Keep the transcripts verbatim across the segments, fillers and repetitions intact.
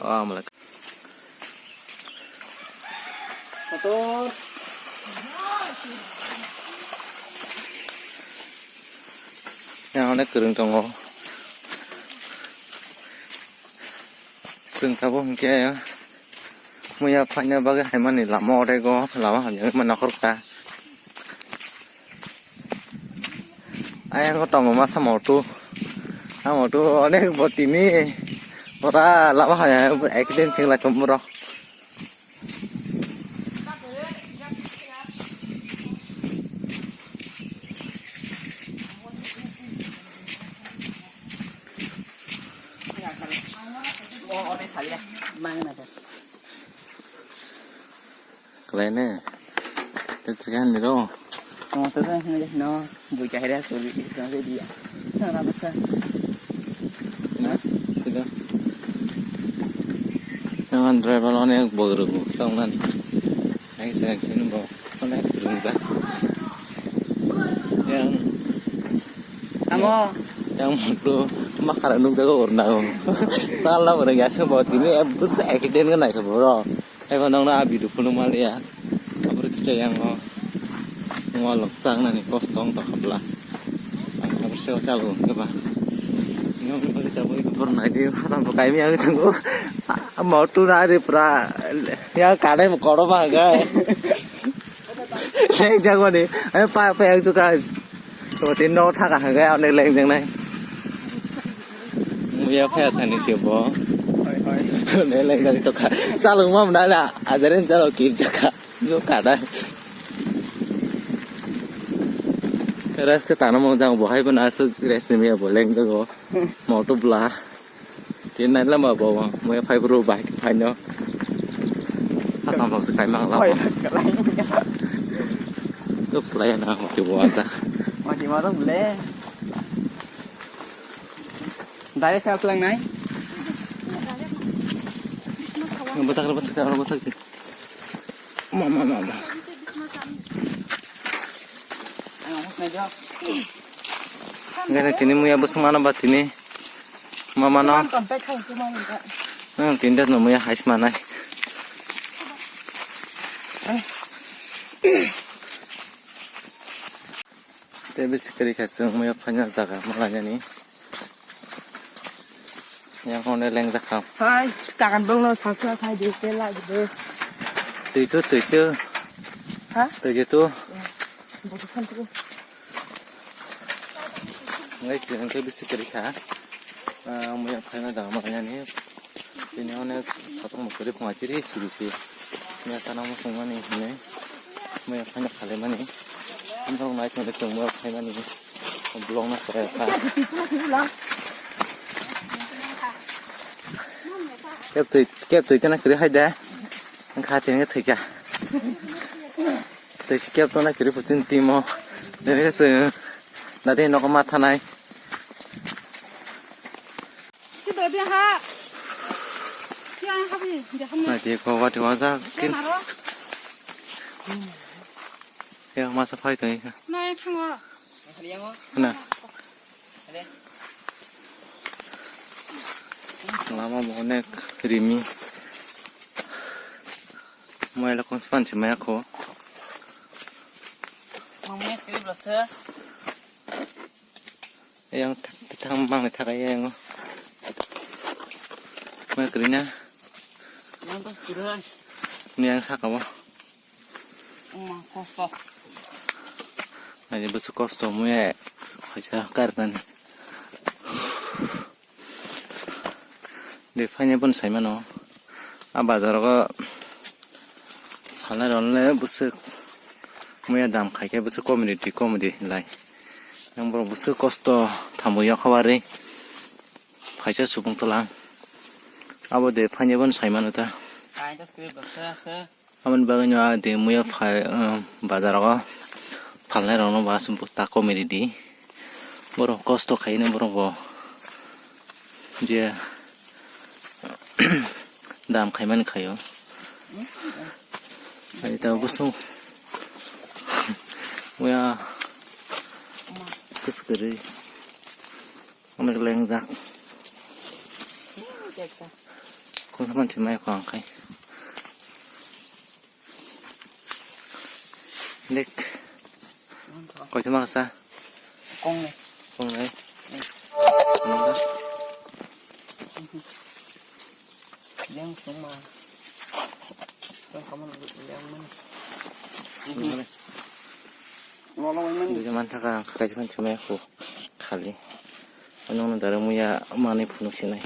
Oh, amla. Yang onek kwrwng tongo. Chwng tabuk hinkhe muya phaina bagwi haimani lama orego, lama hamya wngma nokhorkha. Ayang o tongo masa moto. A moto onek bo tini pura lama hamya accident thwngla tongo borok. Kelaine. Tetrikan ni ro. Tong tetrikan ni no. Bui kahira suri di tong se dia. Sana basa. Na, tidak. Naman driver onek bogru song nan. Ai sa kini bo onek berungsa. Yang Amo. Yang moto makara nukjago orna. Sala bore ya se bo tini bus accident ga nai boro. Eba nongna a video phunuk maliya. Abor kicha yang o. Ngo lok sang nani kosto ong tokha bla. Ang sabor seo chalo hwnkhe ba. Nong ni bagi taboi bor nai di hasam bo kaimi ang thango. Moto na ri pura. Ya kane bo koro ba ga. Leng jagoni. Ai pa pa ang tu ka. To tin no thaka ha ga onek leng jang nai. Muya phaya sani se bo. Hoi hoi. Ne leng jang to ka. Salung mam na na. Ajaren jalo ki jaka. Jo kada. Res ke tanam mo jang bo hai bana su res ni me bo leng jago. Moto bla. Tin nai lama bo mo ya phai bro bai phai no. Hasam rok se kai mang la. Oi, kalai. To play na mo ke bo aja. Mati ma to bule. Dai sa tlang nai. Batak batak batak. Mama mama. Gana tini muya busung mana ba tini. Mama no. Nang tindas no muya hais manai. Tei bisi kwrwi kha chwng muya phaina jaga malainani. Yang hone leng jakha. Hai, takan bongno salsa khai di, te lagi de. Twi tu, twi tu. Ha? Twi tu. Bodo khan tu. Ngai si nang tei bisi kwrwi kha. Ah, muya phaina jaga malainani. Tini hone satong bo kwrwi phunga chiri siri si. Muya sana mo songmani hine. Muya phaina khalaimani. Norok nai tongde chwng muya phaimani. Vlog no chaya sa. Kep twi, kep twi tena kwrwi hai de. Ang kha tini thwi kha. Twi si kep tona kwrwi phuchini timo. Tini se. Nadi nogo ma thanai. Si do dia ha. Dia ha bi, dia ha. Nadi ko wati waja kin. Naro. Ya masa phai tong kha. Nai thango. Na. Lama bo onek rimi. Moila kong span se maya kho. Mangmaya kiri blasa. Yang thang mang ni thakai yang. Maya kiri na. Yang tas kiri. Ni yang saka bo. Wngma kosto. Ani bwswk kosto wngya, kaisa karnani. De phaina bono saimano. A bazar o phalnai rok le bwswk muya dam khaikhe bwswk comedy comedy hinlai. Yang borok bwswk kosto thamwi yakhabarwi phaisa subung twlang. Abo de phaina bono saimano ta. Kaisa script bwswk se. Aboni bagwino ah de muya phai, um, bazaro phalnai rokno bo aswk ta comedy di. Borok kosto khaino borok bo je dam khaimani khaio. Ai ta bwswk muya kwskwrwi. Onek lengjak. Kungsa mansi mai ko ang khai. Dek. Koisa maksa? Kongnai. Kongnai. Kongnai. Yang sungma. Yang kamu yang mana? Kongnai. Duja manthaka ang kaisa phan chumai khu khali. Ano no dara muya mani phunuk sinai.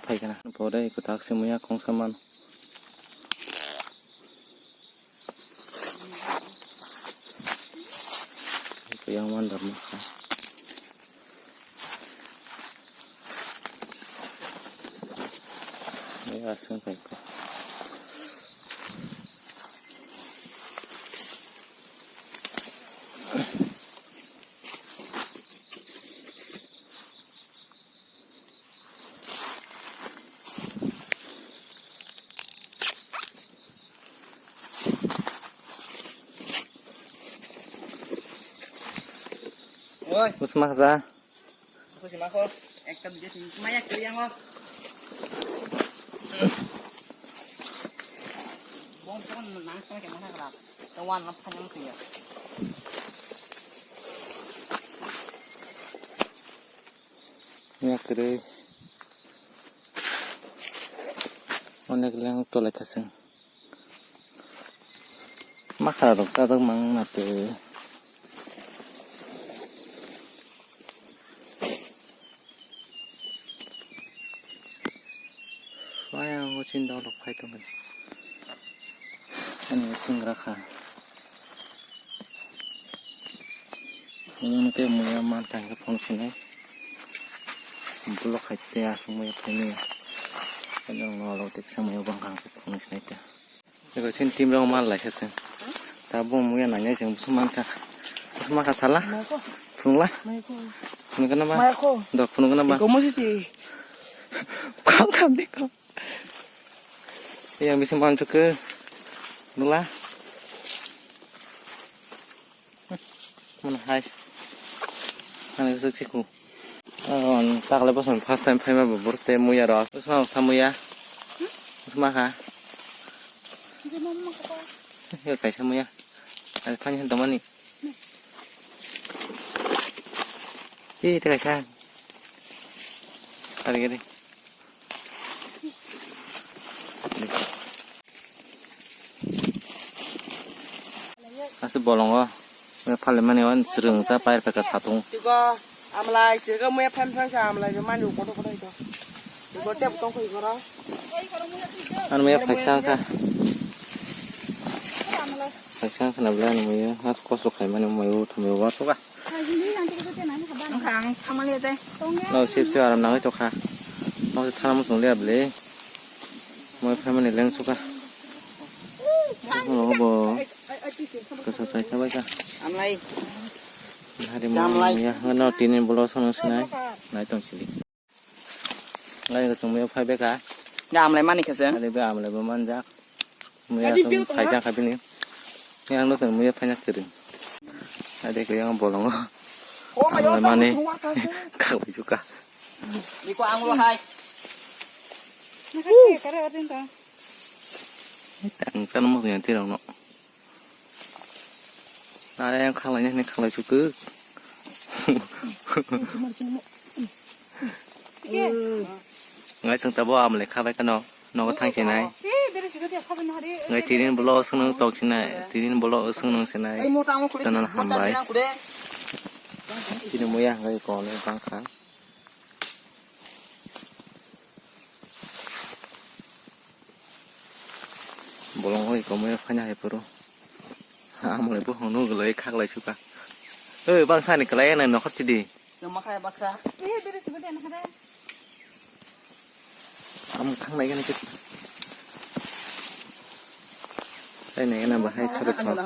Phaikana pore kwtak se muya kongsa man. Yang man dharma kha. Ya, aswng pai ko. Oi. Bwsma kha. Bwsma kho. Ekta dui ta maya kiri yango. Bong bong nang sama kemana kara. Tawan lap sanyang siya. Yak kwrwi. Onek leng tolai thasing. Makha rok chajak mang na twi. Ayang o chin dok rok phai tongmani. Ani singra kha. Nini ke muya man tang ke phone sinai. Block khai te asung muya phai ni. Ano no lo tek sa muya bang kang ke phone sinai te. Eko chin team rok mal lai khe se. Ta bo muya nang nai jeng bwswk man kha. Bwswk man kha sala. Mai ko. Phunuk la. Mai ko. Phunuk kana ba. Mai ko. Dok phunuk kana ba. Iko mo si si. Kam kam de ko. Yang bisi man chuk ke. Nula. Mana hai. Mana chuk chiku. Oh, takle bosan first time phaima bo burte muya ro. Usma sa muya. Usma kha. Yo kaisa muya. Ai phani han domani. Ih, teka sa. Ari gari. Aswk bolongo. Phale mani wan srwng cha pair peka satung. Tiko amlai chirga muya phan phan sa amlai mani koto koto ito. Tiko tep tong koi goro. Ano muya phaisa kha. Phaisa kha na bla ano muya. Has koso khai mani muya thumyo wa toka. Wngkha ang thamani tei. No sip sip aram nangwi tokha. No se thana muchung liya bwle. Moi phaimani leng sukha. Obo kasa sai kha bai kha. Amlai. Hari mo ya no tini bolo sono sinai. Nai tong sili. Ngai ko tong mo phai beka. Ya amlai mani khase. Hari be amlai bo manjak. Muya tong phaijak kha bini. Yang no tong muya phaijak kwrwi. Ade ko yang bolongo. Oh, ang mani. Kak baju ka. Iko ang lo hai. Ang sana mo yang tirang no. Are yang khalai ni khalai chuku. Ngai chwng tabo amle khabai kano. Nogo thang khe nai. Ngai tinin bolo swngno tok sinai. Tinin bolo swngno sinai. Tano hambai. Tini muya ngai kone bangkha. Bolong oi komoi phaina hai poro. Amole bo hono gulai khaklai suka. Oi bang sani kalai na nokhor chidi. Tama kaya bakra. Am khang nai gani kiti. Ai nai na bahai khabe thok.